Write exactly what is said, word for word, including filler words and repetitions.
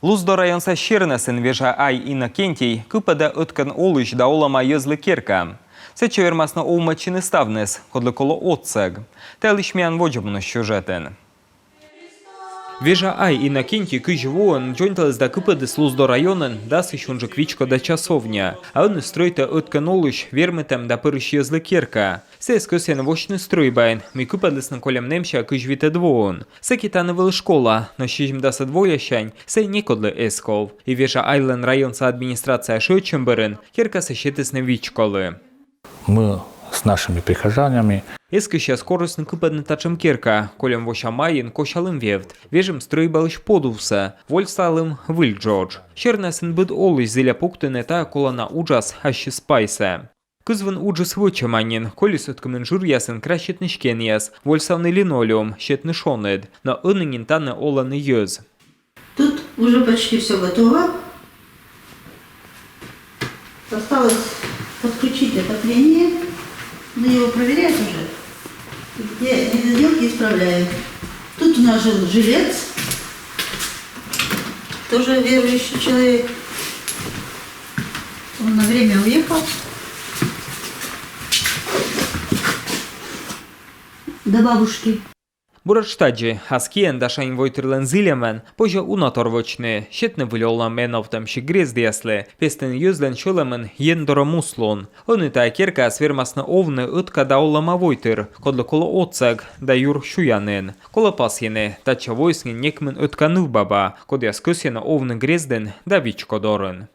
Луздор районса Сернӧсын Вежа Ай Иннокентий кыпӧдӧ ӧткӧн олысь да олӧма йӧзлы керка. Сэтчӧ вермасны овмӧдчыны ставныс, кодлы колӧ отсӧг. Та йылысь миян водзӧ мунысь сюжетын. Вежа Ай Иннокентий кызь воӧн дзоньталіс да кыпӧдіс Луздор районын дасысь унджык вичкоӧдӧ часовня. А ӧні стрӧитӧ ӧткӧн олысь, вермытӧм да пӧрысь йӧзлы керка. Сійӧс кӧсйӧны восьтыны стрӧйбаын, мый кыпӧдлісны кольӧм нэмся кызь витӧд воын. Сэки тані вӧлі школа, но сизимдасӧд воясянь сійӧ некодлы эз ков. И Вежа Айлӧн районса администрация шыӧдчӧм бӧрын керкасӧ сетісны вичколы. Мы с нашими прихожанами. Эскысьяс корисны кыпӧдны татшӧм керка. Кольӧм вося майын косялім вевт, вежим стрӧйбалысь подувсӧ, вольсалім выль джодж. Сернӧсын быд олысь зіля пуктыны тайӧ колана уджас ассьыс пайсӧ. Кызвын уджыс вӧчӧма нин, колис ӧткымын жыръясын краситны стенъяс, вольсавны линолеум, сетны шоныд. Но ӧні нин тані олӧны йӧз. Тут уже почти всё готово. Осталось подключить отопление. Мы его проверяем уже. Где недоделки, исправляем. Тут у нас жил жилец, тоже верующий человек. Он на время уехал. До бабушки. Буретш тадзи, ас киӧн да шань войтырлӧн зільӧмӧн позьӧ уна тор вӧчны, сетны выль олӧм эновтӧмсьыд грездъяслы, пестыны йӧзлӧн сьӧлӧмын Ен дорӧ муслун. Ӧні тайӧ керкаас вермасны овны ӧтка да олӧма войтыр, кодлы колӧ отсӧг да юр сюянін. Колӧ пасйыны, татчӧ воисны некымын ӧтка нывбаба, кодъяс кӧсйӧны овны грездын да вичко дорын.